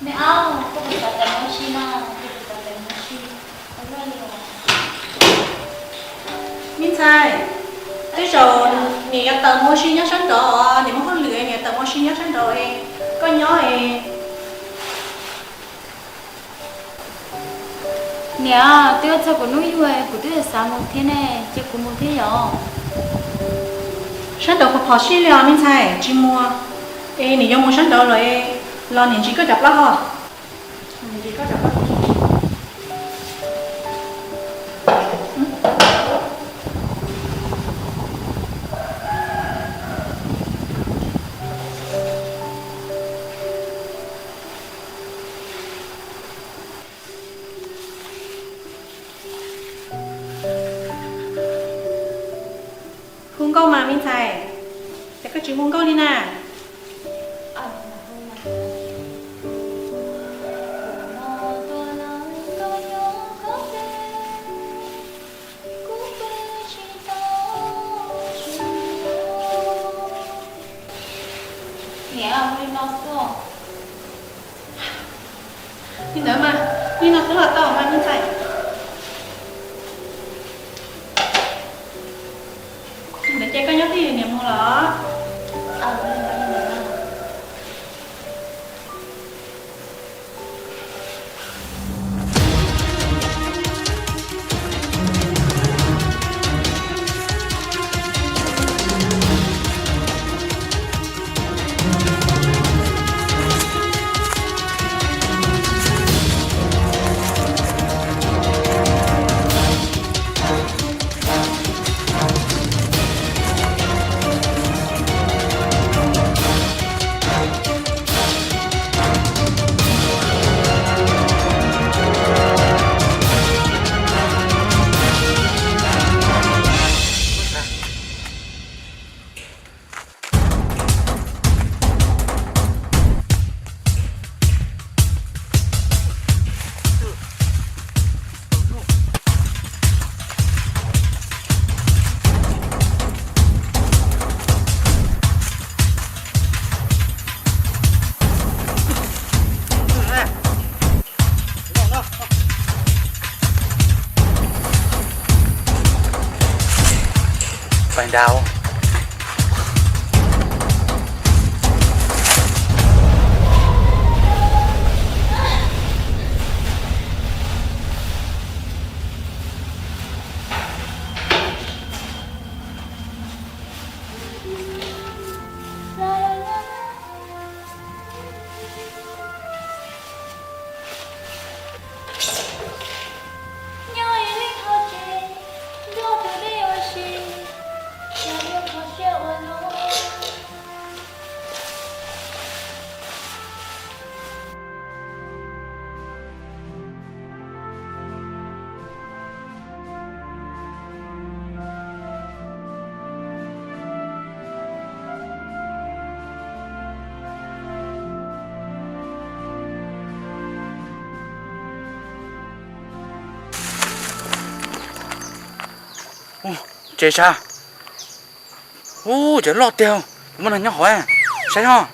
Me aub, koj puas xav tawm mus ua si no, koj puas xav tawm mus ua si? Me ntxhais, tej zaum niam yuav tawm mus ua si nyob sab nraud os, niam muaj hauj lwm, niam tawm mus ua si nyob sab nraud es koj nyob es. Niam, twb yuav txog kuv hnub yug, kuv twb xav mus thiab ne, cia kuv mus thiab yom. Sab nraud phom phom sij li os me ntxhais, tsis mus es niam yuav mus sab nraud lawm, los niam ntsis koj cov plaub hos. Hu nkauj mas me ntxhais, cas koj tsis hu nkauj li na? Niam, hu li no xwb. Li ntawd mas, li no xwb los tau mas me ntxhais. Li ntawd ces koj nyob twj ywm niam mus los. Nyob ib leeg hauv tsev, nrog tus dej ua si, yog yuav kho siab ua luaj. Ub, tsev sab. Ub, tsev loj tiag, muaj neeg nyob hauv, saib os.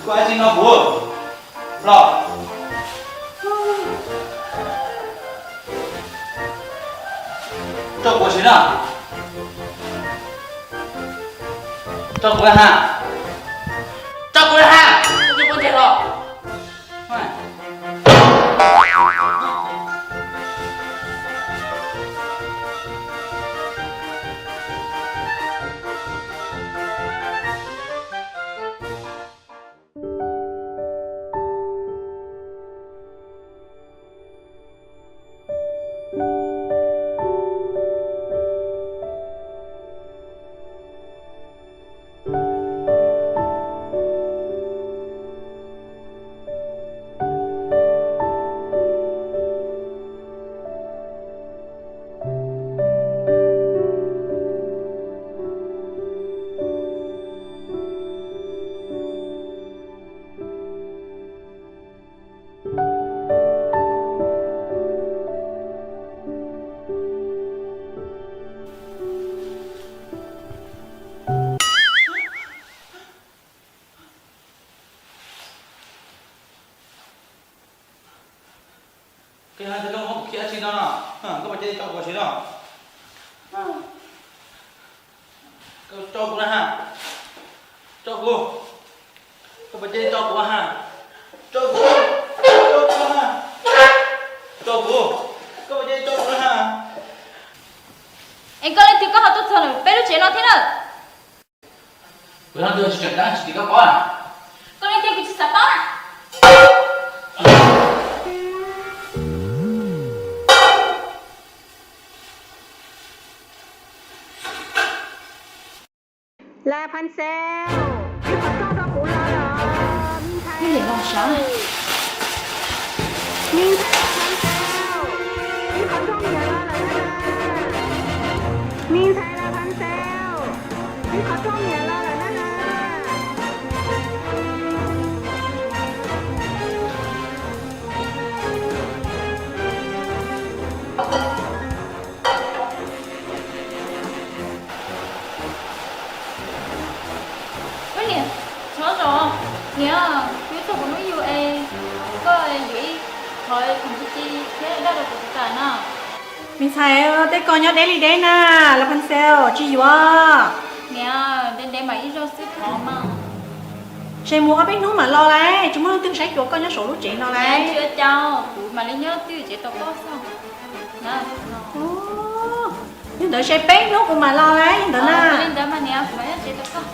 Koj tsis noj kuv los? Tso kuv si na. Tso kuv ha. Tso kuv ha. Koj tsis quav ntsej los? Koj yog leej twg, koj muab kuv khi dab tsi no no? Koj puas cia li tso kuv sim no? Koj tso kuv na ha. Tso kuv. Koj puas cia li tso kuv ha? Tso kuv. Tso kuv ha. Tso kuv. Koj puas cia li tso kuv na ha? Es koj leej twg koj ho tuaj txog peb lub tsev no thiab na? Kuv yog leej twg tsis tseem ceeb tsis tim koj paub na. Koj leej twg kuv tsis xav paub na. Las Phan Xeus, ib qho rooj rau kuv los lawm. Me ntxhais, me ntxhais Las Phan Xeus, ib qho rooj nyiam los lawm na. Me ntxhais Las Phan Xeus, ib qho rooj nyiam los lawm na. Ub niam, txhob zov, niam, kuv yuav tuaj kuv lub yug es koj yuav ib qho khoom txi thiab daj rau kuv tus kam no. Me ntxhais, tej ko nyob deb li deb na, Las Phan Xeus, tsis yuav. Niam, deb deb mas ib zaug xwb thov mas. Ntshe mus ob peb hnub mam los lauj, tsis muaj leej twg saib xyuas koj nyob saum lub tsev no lauj. Tsis ua cas, kuv mam li nyob twj ywm tsev tos koj xwb. Yog ntawd ntshe peb hnub kuv mam los lauj, yog ntawd na. Li ntawd mas niam, kuv mam nyob tsev tos koj.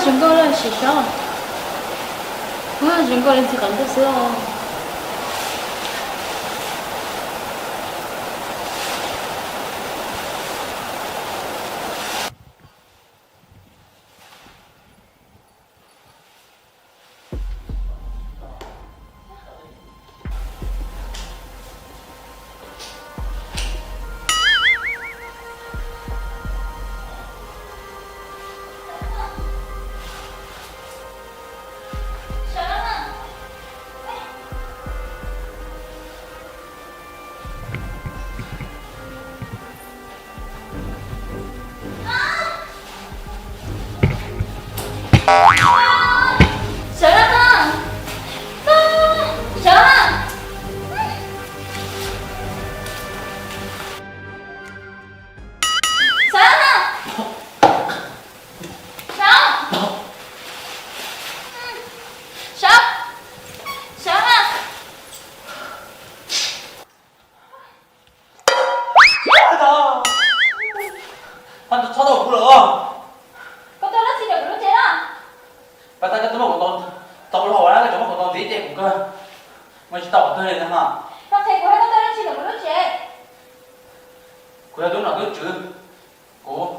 Zoo nkauj lawm, sim saib. Zoo nkauj li ntxhi qhov ntuj xwb os. Sawv los, sawv, sawv, sawv, sawv. Txhob tau kuv lawm. Koj tuaj dab tsi ntawm kuv lub tsev na? Pas tas koj tuaj muab kuv tau, tau los na, koj tseem muab kuv tau ntxiv ces kuv kawg mas tsis tau qhov twg li na. Koj qhia kuv hais koj tuaj dab tsi ntawm kuv lub tsev? Kuv yog tub nom tub tswv, kuv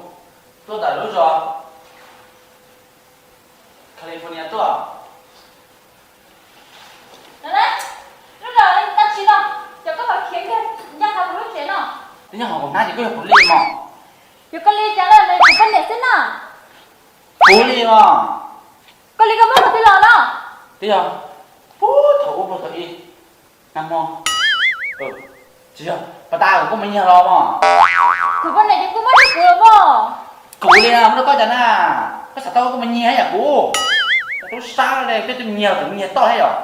tuaj ntawm lub zos California tuaj. Lub zos dab tsi no, ces koj los khiav kiag ncaj qha kuv lub tsev no. Twb nyob hauv kuv hnab ces koj yog kuv li mos. Yog koj li cas na, kuv poj niam xwb na. Kuv li mos. Koj li koj muab qhov twg los no? Twb yog puag thaum ub puag thaum ub nag hmo. Tsis yog, pas tas kuv kuj me nyiag los mos. Kuv poj niam ces kuj muab rau kuv los mos. Kuv li muab rau koj cas na? Koj xav tau kuj me nyiag yam kuv. Tub sab li peb twb nyiag los kuv nyiag toj thiab yom.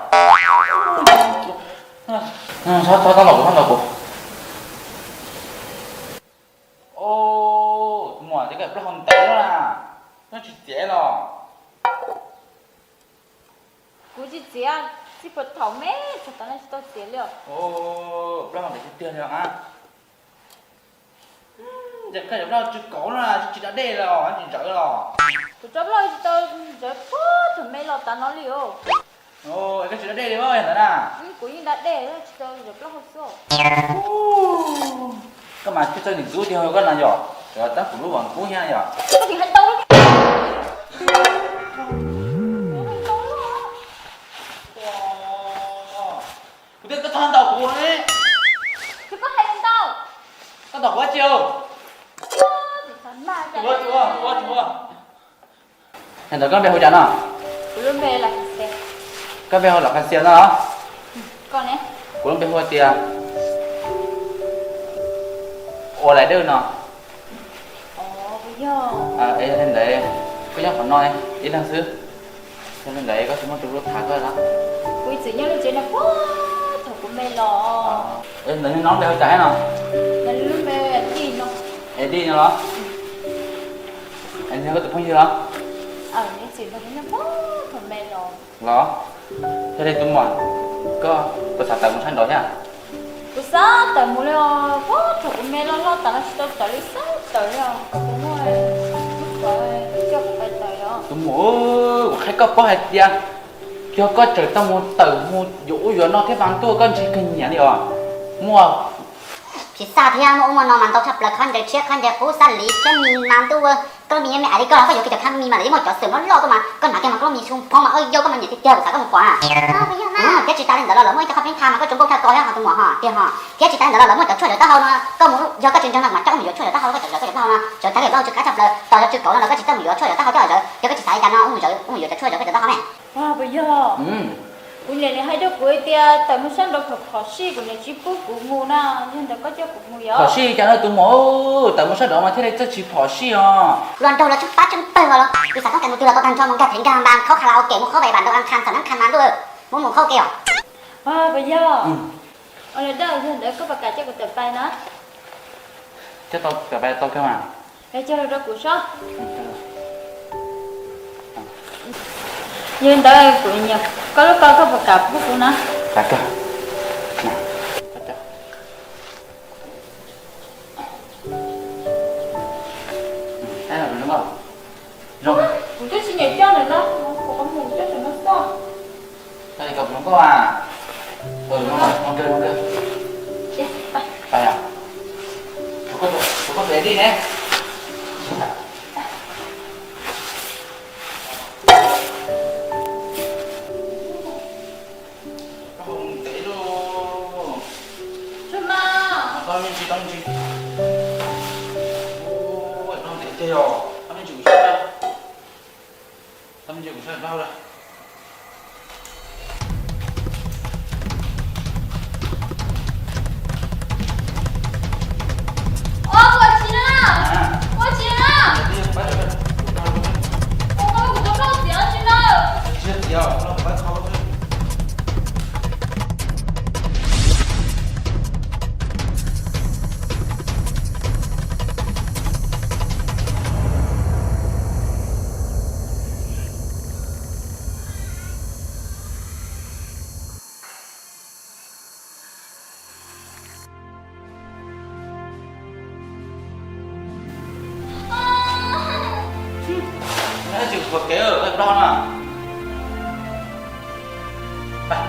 Txhob txhob los kuv, txhob los kuv. Tus muam, ces koj plaub hau ntev na, koj tsis txiav los? Kuv tsis txiav, txij puag thaum me txog tav no tsis tau txiav li os. Plaub hau ntev tiag tiag li os. Ces koj cov plaub hau tsw kauv na, tsis da dej los tsis ntsawv los? Kuv cov plaub hau tsis tau ntsawv puag thaum me los tav no li os. Koj tsis da dej li os ntawd na. Kuv yeej da dej tsis tau ntsawv plaub hau xwb. Koj mas thiaj txawj nim ntxub tiag koj no yom, tab kuv lub vas kub thiab yom. Koj tseem hais ntau. Kuv tias koj txhob ntaus kuv ne. Koj hais ntau. Koj ntaus kuv dab tsi? Ua, ua, ua. Ntawd koj npe hu cas no? Kuv lub npe Lam Khas Xias. Koj npe hu Lam Khas Xias no los? Koj ne? Kuv lub npe hu tias Ua lais dawj no. Yog li ntawd koj nyob qhov no ib leeg xwb, yog li ntawd koj tsis muaj tus hlub tham koj los? Kuv txawm nyob lub tsev no puag thaum kuv me los. Ntawd nws no lub npe hu cas thiab no? Nws lub npe Dij no. Es Dij no los? Es nws yog koj tus phooj ywg los? Nws txawm nrog kuv nyob puag thaum me los. Los, yog li tus muam, koj puas xav tawm mus sab nraud thiab? Kuv xav tawm mus li os, puag thaum kuv me loj loj tas los tsis tau tawm li, xav tawm li os, kom kuv muaj lub qhov coj kuv pais tawm os. Tus muam, kuv qhia koj paub hais tias yog koj tseem tau mus tawm mus yuav ub yuav no thiab mas ntuj koj ntshe kawg nyiam li os. Muaj tsis xav thiab, muaj ub muaj no mas ntau tshaj plaws, khaub ncaws tshiab, khaub ncaws qub, xab lis thiab mis mas ntuj, koj lub me nyiaj me ais li koj los koj yuav kiag cov thaj mis mas lawv yeej muaj cov xwm loj loj tuaj mas koj hnav kiag mas koj lub me xyoo phoob mas yog koj mas nyiam tiag tiag, kuv xav koj mus pom na. Thiab tsis tas li ntawd los lawv muaj ib co haj peb thaj mas koj tsuas npauj thaj ko thiab ho tus muam ho tiag ho. Thiab tsis tas li ntawd los lawv muaj cov tshuaj zov taub hau no, koj mus yog koj tsis ntseeg no mas coj wb mus yuav tshuaj zov taub hau, koj zov koj zov taub hau no, tsawv thav li plaub tsw qab tshaj plaws, tos zov tsw kauv no los koj tsis txawj mus yuav tshuaj zov taub hau coj zov, yog koj tsis xav li cas no wb mus yuav tshuaj zov koj zov taub hau me. Puas yog? Kuv niam nws hais rau kuv tias tawm mus sab nraud phom phom sij, kuv niam tsis pub kuv mus na, yog ntawd koj coj kuv mus yom? Phom sij cas no tus muam, tawm mus sab nraud mas thiaj li txawj tsis phom sij os. Hluas nraug los tsheej pab tsheej pawg os los, kuv xav toob kas mus twg los tau tag nrho, mus nkag phev nkag npas, khaub kha la au kem, mus khaub pes npas, nrau a khas ntxham nab khas mas ntuj, mus mus khaub ke os. Puas yog? Yog ntawd koj puas kam coj kuv tawm pais na? Coj tau tawm pais tau kawg mas. Cog lus rau kuv sob. Yog ntawd kuv nyiam koj lub ko, koj puas kam pub kuv na? Kuv twb tsis nyiam coj ntawm no, kuv mus coj ntawm no xwb. Ua tsi na? Ua tsi na? Ua koj kuv tus poj txiv tsi na? Tsis khuam kev, peb plob na. Peb.